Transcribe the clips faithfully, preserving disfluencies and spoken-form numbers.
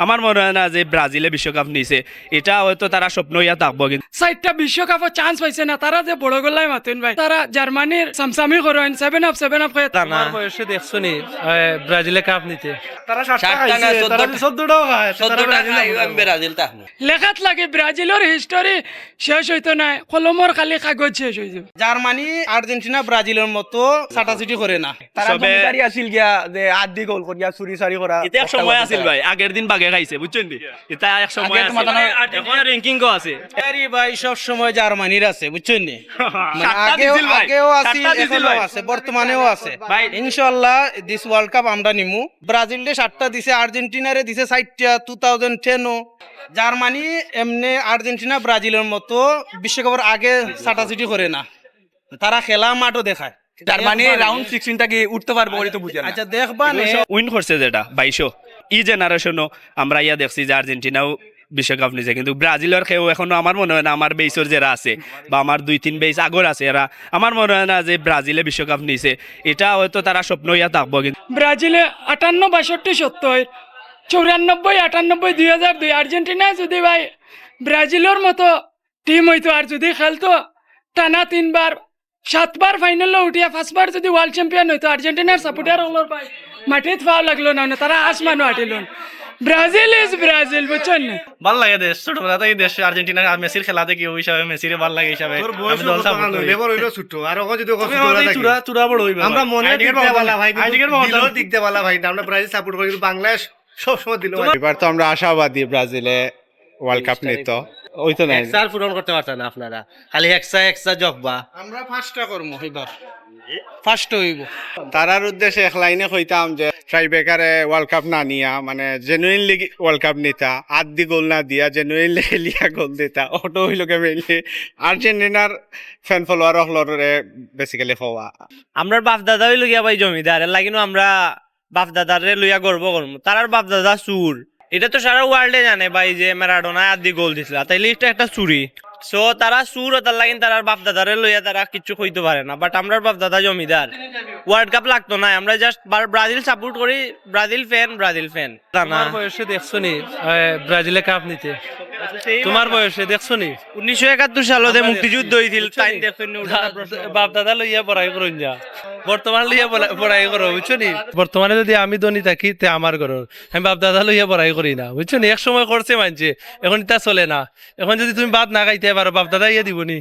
আমার মনে হয় না যে ব্রাজিলে বিশ্বকাপ নিছে, এটা হয়তো তারা স্বপ্ন হইয়া থাকবো। কিন্তু চাইরটা বিশ্বকাপও চান্স পাইছে না, তারা যে বড় গলায় মাতইন ভাই, তারা জার্মানির সামসামি করইন, সেভেন আপ, সেভেন আপ কইয়া। না, না। তোমার বয়সে দেখছো নি, এ, ব্রাজিলে কাপ নিতে? তারা সাতটা সাতটা না, খাইছে, চোদ্দটা। তারা চোদ্দটা খায়, তারা চোদ্দটা ব্রাজিল খায়, না। আমি ব্রাজিল তা। লেখাত লাগে ব্রাজিলর হিস্টোরি শেষ হইতো নায়, কলমর খালি কাগজ শেষ হইতো। জার্মানি, আর্জেন্টিনা, ব্রাজিলর মতো ছাটাছাটি করে না। তারা সবে জমিদারি আছিল গিয়া যে আদি গোল করিয়া চুরি চারি করা। ইতা এক সময় আছিল ভাই, আগের দিন বাগে খাইছে, বুঝছইন নি? ইতা এক সময় আগে আছিল। তোমার এখন র‍্যাঙ্কিংও আছে। আরে ভাই, সব সময় জার্মানির আছে, বুঝছইন নি? মানে সাতটা আগেও, দিছিল ভাই, আগেও আছিল, সাতটা দিছিল এখনো ভাই। আছে, বর্তমানেও আছে। ভাই। ইনশাআল্লাহ, this World Cup আমরা নিমু। ব্রাজিলরে সাতটা দিছে, আর্জেন্টিনারে দিছে চাইরটা, টু থাউজেন্ড টেনও। জার্মানি এমনে আর্জেন্টিনা, ব্রাজিলর মতো বিশ্বকাপর আগে ছাটাছাটি করে না, তারা খেলা মাঠও দেখায়। জার্মানি দেখবা নে। রাউন্ড সিক্সটিন থাকি উঠতে পারবো, ওই তো বুঝে না। আচ্ছা, দেখবা নে। উইন করছে যেটা বাইশো, ই জেনারেশনও আমরা ইয়া দেখছি যে আর্জেন্টিনাও বিশ্বকাপ নিছে, কিন্তু ব্রাজিলর কেউ এখনো আমার মনে হয় না, আমার বেসর যারা আছে বা আমার দুই তিন বেস আগর আছে, এরা আমার মনে হয় না যে ব্রাজিলে বিশ্বকাপ নিছে। এটা হয়তো তারা স্বপ্ন হইয়া থাকবো। কিন্তু ব্রাজিলে আটান্ন বাষট্টি সত্তর, চৌরানব্বই আটানব্বই দুই হাজার দুই, আর্জেন্টিনায় যদি ভাই ব্রাজিলর মতো টিম হইতো, আর যদি খেলতো টানা তিনবার, সাতবার ফাইনালো উঠিয়া পাঁচবার যদি ওয়ার্ল্ড চ্যাম্পিয়ন হইতো, আর্জেন্টিনার সাপোর্টার অকলর ভাই মাটিত পাও লাগলো না, না, তারা আসমানো আটিলন। ব্রাজিল ইজ ব্রাজিল, বুঝছইন নি? ভালা লাগে দেশ, ছোটবেলা থাকি দেশ আর্জেন্টিনা, আর মেসির খেলা দেখি, ওই হিসাবে মেসিরে ভালা লাগে হিসাবে তোর বয়স আমি দল কত সাপোর্ট কারণ? করি। লেবার হইলো ছোট, আর ওখানে যদি তুমি কত আমাদের ছোট থাকি। থুড়া, থুড়া বড় হইবা আমরা ভাই। মনে আইডিকের দিক দিয়ে বাবা, ভালা ভাই, কিন্তু আইডিকের বাবা দিলর দিক দিয়ে বালা ভাই, আমরা ব্রাজিল সাপোর্ট করি, কিন্তু বাংলাদেশ সবসময় দিল তোমার ভাই। এবার তো আমরা আশাবাদী ব্রাজিলে ওয়ার্ল্ড কাপ নিত। ওই তো নাই। একশো পূরণ করতে পারতেন না আপনারা, খালি একশো একশো জগবা। আমরা পাঁচটা করবো এবার, ফার্স্ট হইব। তারার উদ্দেশ্যে এক লাইনে কইতাম যে টাইব্রেকারে ওয়ার্ল্ড কাপ না নিয়া, মানে, জেনুইনলি ওয়ার্ল্ড কাপ নিতা, আদি গোল না দিয়া জেনুইনলি খেলিয়া গোল দিতা, ওটা হইল গিয়া মেইনলি আর্জেন্টিনার ফ্যান ফলোয়ার অকলরে বেসিক্যালি কওয়া। আমরার বাপ দাদা হইল গিয়া ভাই জমিদার, এর লাগিনও আমরা বাপ দাদারে লইয়া গর্ব করমু। তারার বাপ দাদা চুর, এটা তো সারা ওয়ার্ল্ডে জানে ভাই, যে ম্যারাডোনায় আদি গোল দিছিলা, তাইলে এটা একটা চুরি। সো তারা চুর, ওটার লাগিন তারার বাপ দাদারে লইয়া তারা কিচ্ছু কইতে পারে না। বাট আমরার বাপ দাদা জমিদার, ওয়ার্ল্ড কাপ লাগতো না, আমরা জাস্ট ব্রাজিল সাপোর্ট করি, ব্রাজিল ফ্যান, ব্রাজিল ফ্যান। না, না। তোমার বয়সে দেখছো নি, এ, ব্রাজিলে কাপ নিতে? তোমার বয়সে দেখছো নি? উনিশশো একাত্তর সালো যে আমরা মুক্তিযুদ্ধ দেখছি। হইছিল, বুঝছো তাই নি? দেখছো নি? ওটা বাপ দাদা লইয়া বড়াই করুন যা, বর্তমান লইয়া বলা-, বড়াই করো, বুঝছো নি? বর্তমানে যদি আমি ধনী থাকি, তে আমার ঘরর। আমি বাপ দাদা লইয়া বড়াই করি না, বুঝছো নি? এক সময় করছে মানছে, এখন ইতা চলে না। এখন যদি তুমি ভাত না খাইতে পারো, বাপ দাদা ইয়ে দিব নি?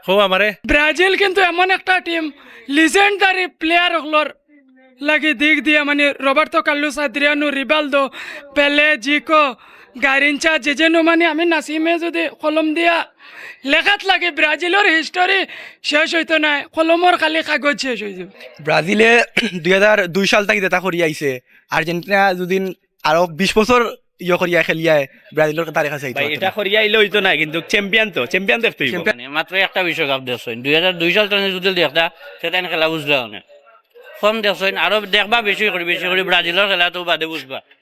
কও আমারে। ব্রাজিল কিন্তু এমন একটা টিম, লিজেন্ডারি প্লেয়ার অকলর লাগি দিক দিয়া, মানে, রবার্তো কার্লোস, আদ্রিয়ানো, রিভালদো, পেলে, জিকো, গারিঞ্চা, জেজেনু, মানে, আমি নাসিমে যদি কলম দিয়া লেখাত লাগে, ব্রাজিলর হিস্টোরি শেষ হইতো নায়, কলমর খালি কাগজ শেষ হইতো। ব্রাজিলে দুই হাজার দুই সাল থাকি যেটা করি আইছে, আর্জেন্টিনা যদি আরো বিশ বছর ইয়ে করিয়া খেলিয়ায়, ব্রাজিলর তারে কাছে আইতে ভাই, পারতো এটা না। করিয়া আইলে হইতো না, কিন্তু চ্যাম্পিয়ন তো, চ্যাম্পিয়ন দেখতে হইব। মানে, মাত্র একটা বিশ্বকাপ দেখছইন, দুই হাজার দুই সাল তনে যদি দেখতা, সেটা খেলা বুঝলা অনে। কম দেখছইন, আরো দেখবা বেশি করি, বেশি করি ব্রাজিলর খেলা তো বাদে বুঝবা।